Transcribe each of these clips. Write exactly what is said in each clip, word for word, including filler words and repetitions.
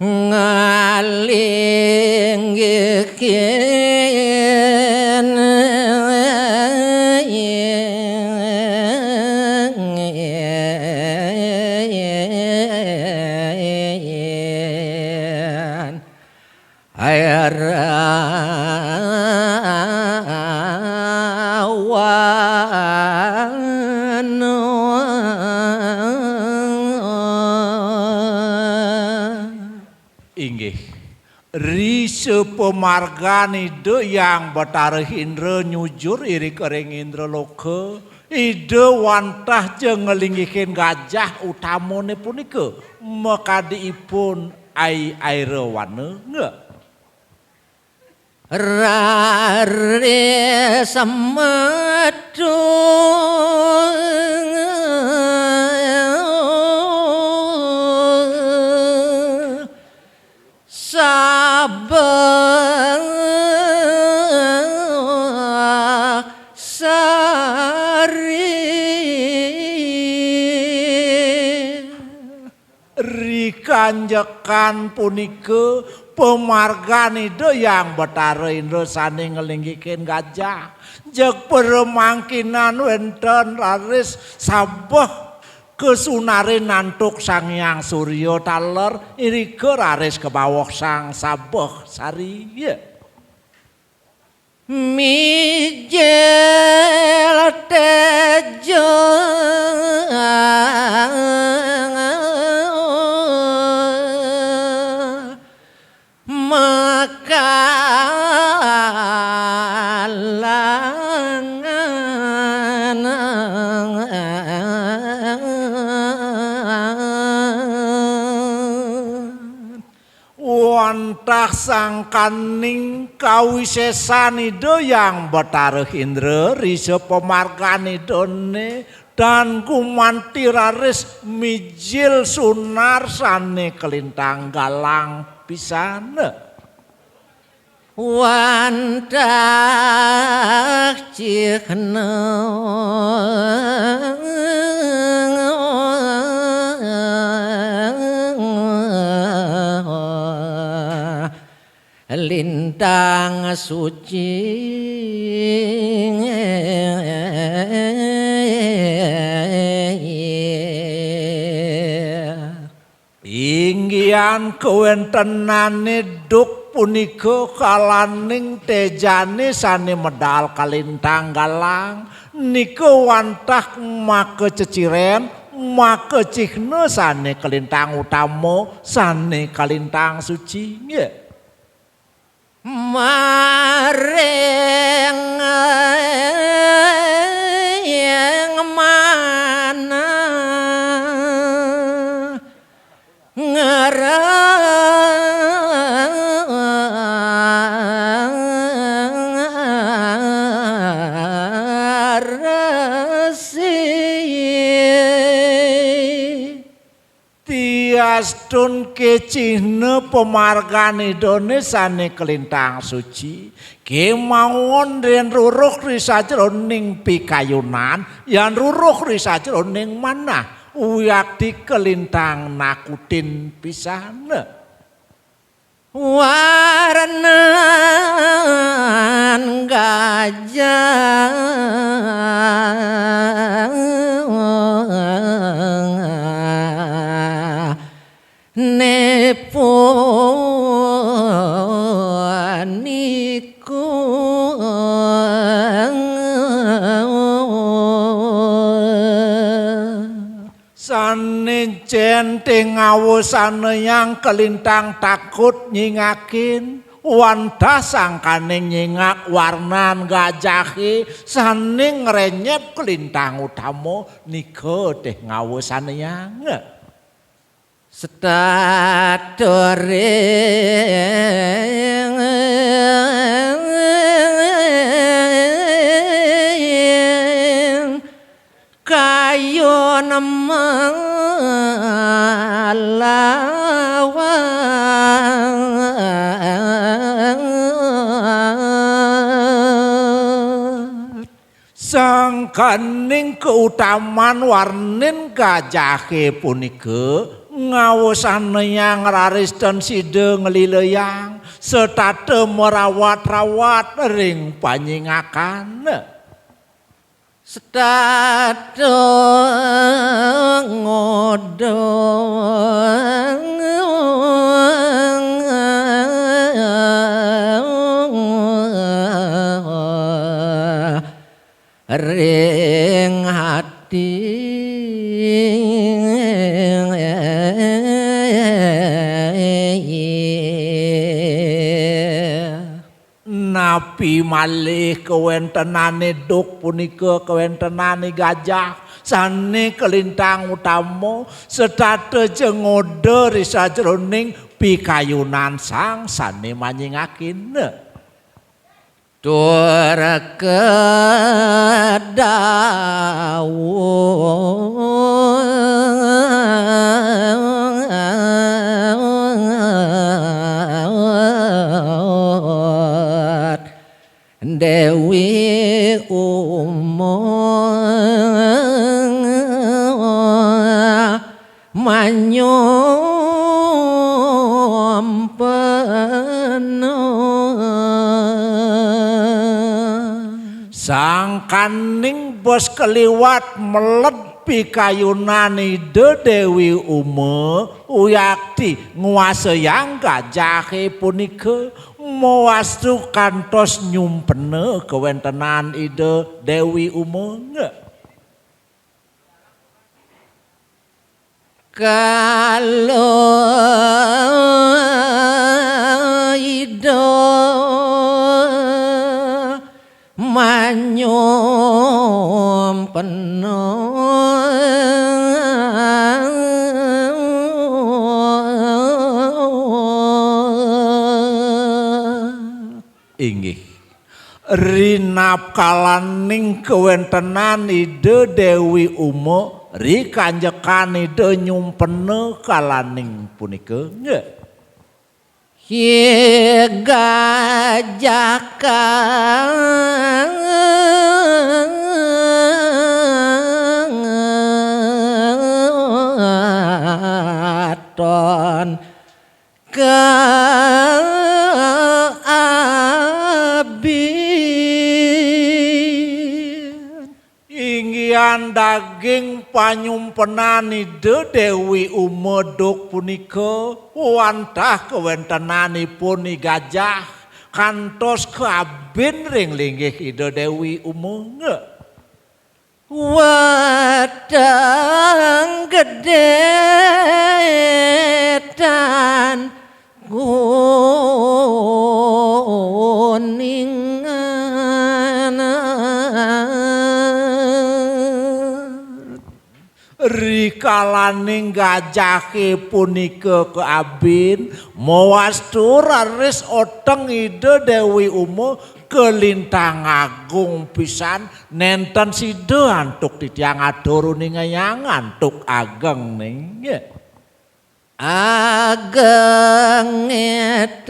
Ngalinggihin Inggih. Risa pamargan Ida Hyang Betara Indra nyujur iring ring Indra Loka. Ida wantah ja nglinggihin gajah utamane punika. Makadi ipun Ai Airawana. Nggih. Raris metu sabeh sari. Rikanjekan punika pamargan Ida Hyang Betara Indra sane nglinggihin gajah. Jeg paramangkinan wenten raris sabeh kasunarin antuk Sang Hyang Surya taler, irika raris kabaweh sang sabeh sari. Mijil teja makalangan. Wantah sangkaning kawisesan Ida Hyang Betara Indra, risa pamargan Idane, tan gumanti raris mijil sunar sane kalintang galang pisan. Wantah cihna lintang suci. Inggihan kawentenane duk punika kalaning tejane sane medal kalintang galang, nika wantah makaceciren, makacihna sane kalintang utama, sane kalintang suci. Nggih. Maring ing manah ngresi. Tiastun kecihna pamargan Idane sane kalintang suci, kemawon yen ruruh ri sajroning pikayunan, yan ruruh ri sajroning manah, wiakti kalintang nakutin pisan. Warnan gajah nepon niku. Sane cen tingawa saneyang kalintang takut nyingakin, wantah sangkaning nyingak warnan gajahe sane ngrenyep kalintang utama nika teh ngawa saneyang. Setaturing kayun malawan. Sangkaning kautaman warnin gajahe punika Ngawasanayang raris ten sida nglileyang, setata marawat-rawat ring panyingakan. Setata ngodang ring ati. Napi malih kawentenane duk punika, kawentenane gajah sane kalintang utama, setata ja ngoda ri sajroning pikayunan sang sane manyingakin. Tur kadawuh Dewi Uma manyompena. Sangkaning bes kaliwat meled pikayunan Ida Dewi Uma, uyakti nguasayang gajahe punika, mawastu kantos nyumpena kawentenan Ida Dewi Uma. Kala Ida manyompena. Inggih. Rinapkalaning kawentenan Ida Dewi Uma, ri kanjekan Ida nyumpena kalaning punika. Nggih. Hi gajah katon ka abin. Inggihan daging panyumpenan Ida Dewi Uma duk punika, wantah kawentenanipun i gajah, kantos ka abin ring linggih Ida Dewi Uma. Weteng gedé tan kuningan. Rikalaning gajahe punika kaabin, mawastu raris oteng Ida Dewi Uma kalintang agung pisan. Nenten sida antuk titiang atur uningayang antuk ageng ning. Ageng etan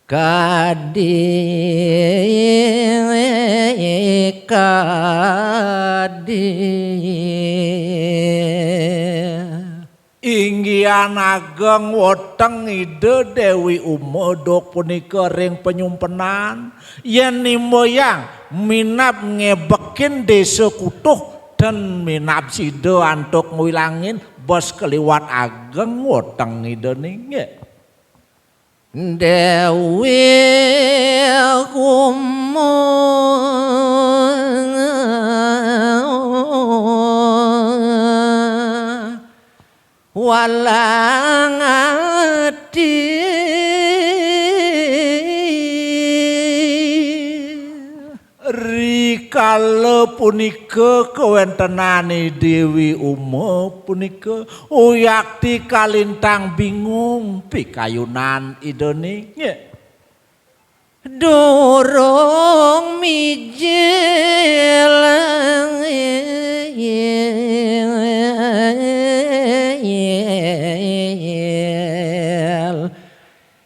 kadi kadi. Inggihan ageng weteng Ida Dewi Uma duk punika ring panyumpenan, yen nimbayang minab ngebekin Desa Kutuh, ten minab sida antuk ngwilangin bes kaliwat ageng weteng Ida ning. Dewi Uma walang ati. Rikala punika kawentenane Dewi Uma punika uyakti kalintang bingung pikayunan Idane. Durung mijil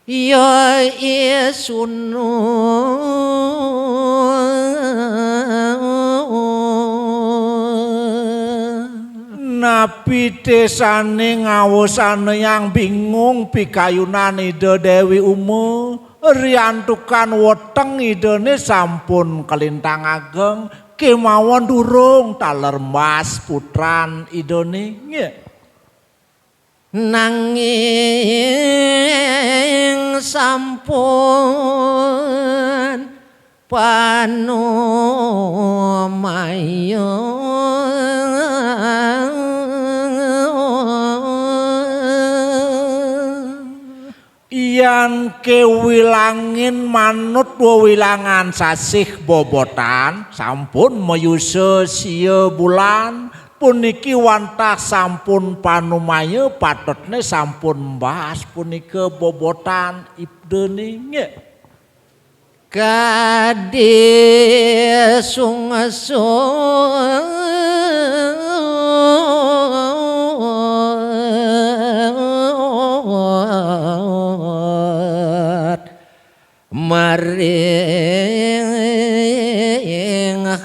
Ya isunu. Napi desane ngawasana yang bingung pikayunan Ida Dewi Uma, riantukan weteng Idane sampun kalintang ageng, kemawon durung taler mbas putran Idane. Nggih. Nanging sampun panumaya. Yan kewilangin manut wewilangan sasih bobotan, sampun mayusa sia bulan, puniki wantah sampun panumaya, patutne sampun mbas punika bobotan Idane. Nggih. Kadi sungsut maring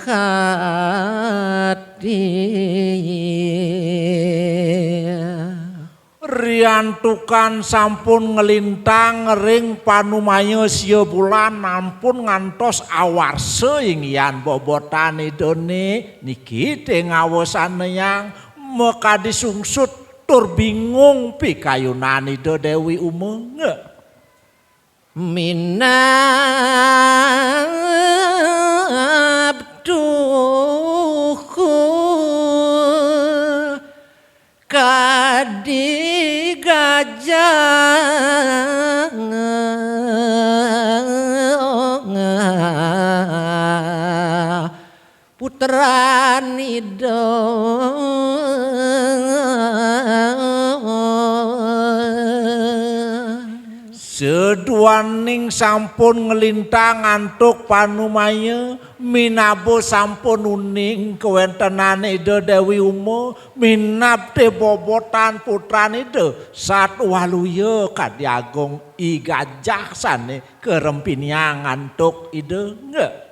hati. Riantukan sampun nglintang ring panumaya sia bulan, ampun ngantos awarsa inggihan bobotan Idane, niki te ngawasana yang makadi sungsut tur bingung pikayunan Ida Dewi Uma. Nggih. Minabduh kadi gajah. Putran Ida. Seduaning sampun nglintang antuk panumaya, minaba sampun uning kawentenan Ida Dewi Uma, minab te bobotan putran Ida, sat waluya kadi agung I Gajah sane karempiniang antuk Ida. Nggih.